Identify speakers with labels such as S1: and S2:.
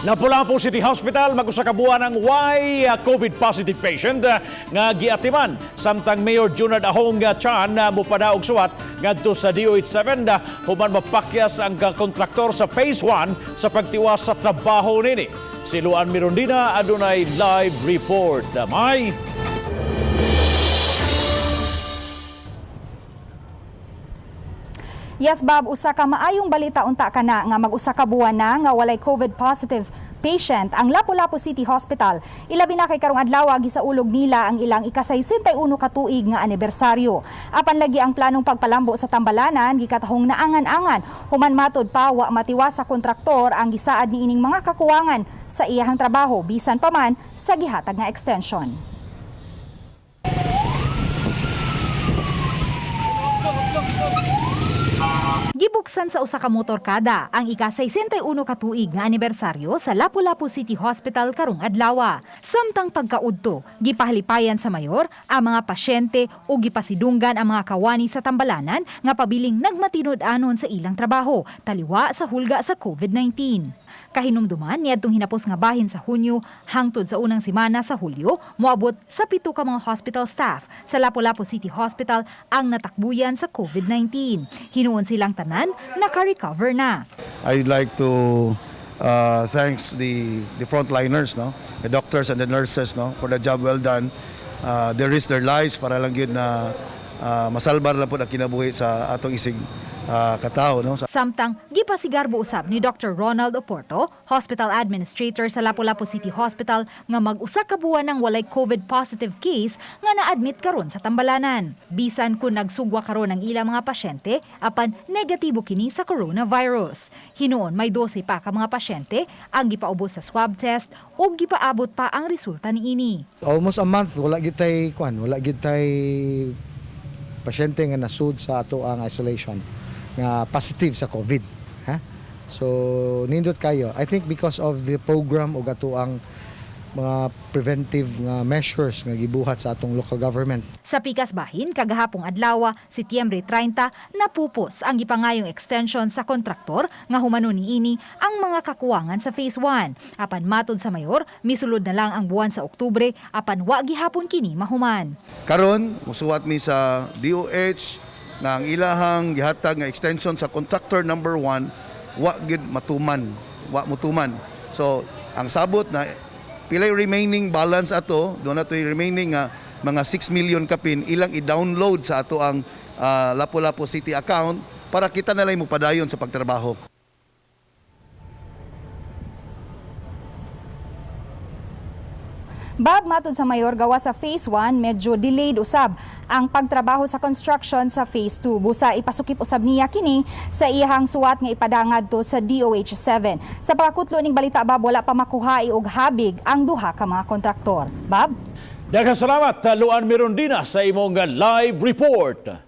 S1: Lapu-Lapu City Hospital mag-usa ka buwan ang way COVID positive patient nga giatiman samtang Mayor Junard Ahong Chan mopadaog suwat ngadto sa DOH 7 human mapakyas ang kontraktor sa Phase 1 sa pagtiwas sa trabaho nini. Si Luan Mirondina adunay live report. May
S2: Yes, Bob, usa ka maayong balita unta kana nga mag-usa ka buwan na nga walay COVID positive patient ang Lapu-Lapu City Hospital. Ilabi na kay karong adlaw gisaulog nila ang ilang ika-61 ka tuig nga anibersaryo. Apan lagi ang planong pagpalambo sa tambalanan gikatahong naangan-angan human matud pa wa matiwas sa kontraktor ang gisaad niining mga kakuwangan sa iyahang trabaho bisan pa man sa gihatag nga extension. Gibuksan sa usa ka motorkada ang ika-61 ka tuig nga anibersaryo sa Lapu-Lapu City Hospital karong adlaw. Samtang pagkaudto, gipahalipayan sa mayor ang mga pasyente ug gipasidunggan ang mga kawani sa tambalanan nga pabiling nagmatinud-anon sa ilang trabaho taliwa sa hulga sa COVID-19. Kahinumduman niadtong hinapos nga bahin sa Hunyo hangtod sa unang semana sa Hulyo, moabot sa 7 ka mga hospital staff sa Lapu-Lapu City Hospital ang natakbuyan sa COVID-19. Hinuon silang tanan naka-recover na.
S3: I'd like to thanks the frontliners, no, the doctors and the nurses, no, for the job well done. They risk their lives para lang gyud na masalbar lang po ang kinabuhi sa atong isig katao, no.
S2: Samtang gipasigarbo usab ni Dr. Ronald Oporto, hospital administrator sa Lapu-Lapu City Hospital, nga mag-usa ka buwan nang walay COVID positive case nga na-admit karon sa tambalanan. Bisan kung nagsugwa karon ang ilang mga pasyente, apan negatibo kini sa coronavirus. Hinuon may 12 pa ka mga pasyente ang gipaubos sa swab test ug gipaabot pa ang resulta niini.
S4: Almost a month wala gid tay kwan, wala gid tay pasyente nga nasud sa ato ang isolation nga positive sa COVID, ha. So nindot kayo. I think because of the program ug ato ang mga preventive nga measures nga gibuhat sa atong local government.
S2: Sa pikas bahin, kagahapong adlaw, Setyembre 30, napupos ang gipangayong extension sa kontraktor nga humano niini ang mga kakuwangan sa Phase 1. Apan matod sa mayor, misulod na lang ang buwan sa Oktubre apan wa gihapon kini mahuman.
S3: Karon, musuwat mi sa DOH nga ang ilahang gihatag nga extension sa contractor number 1 wa gyud matuman, wa mutuman. So, ang sabot na pilay remaining balance ato, doon na to'y remaining nga mga 6 million kapin ilang i-download sa ato ang Lapu-Lapu City account para kita na lang mopadayon sa pagtrabaho.
S2: Bob, matod sa mayor, gawa sa Phase 1, medyo delayed usab ang pagtrabaho sa construction sa Phase 2. Busa ipasukip usab niya kini sa iyahang suwat nga ipadangad to sa DOH 7. Sa pagkutlo ning balita, Bob, wala pa makuha og habig ang duha ka mga kontraktor. Bob?
S1: Daghang salamat, Luan Mirondina, sa imong live report.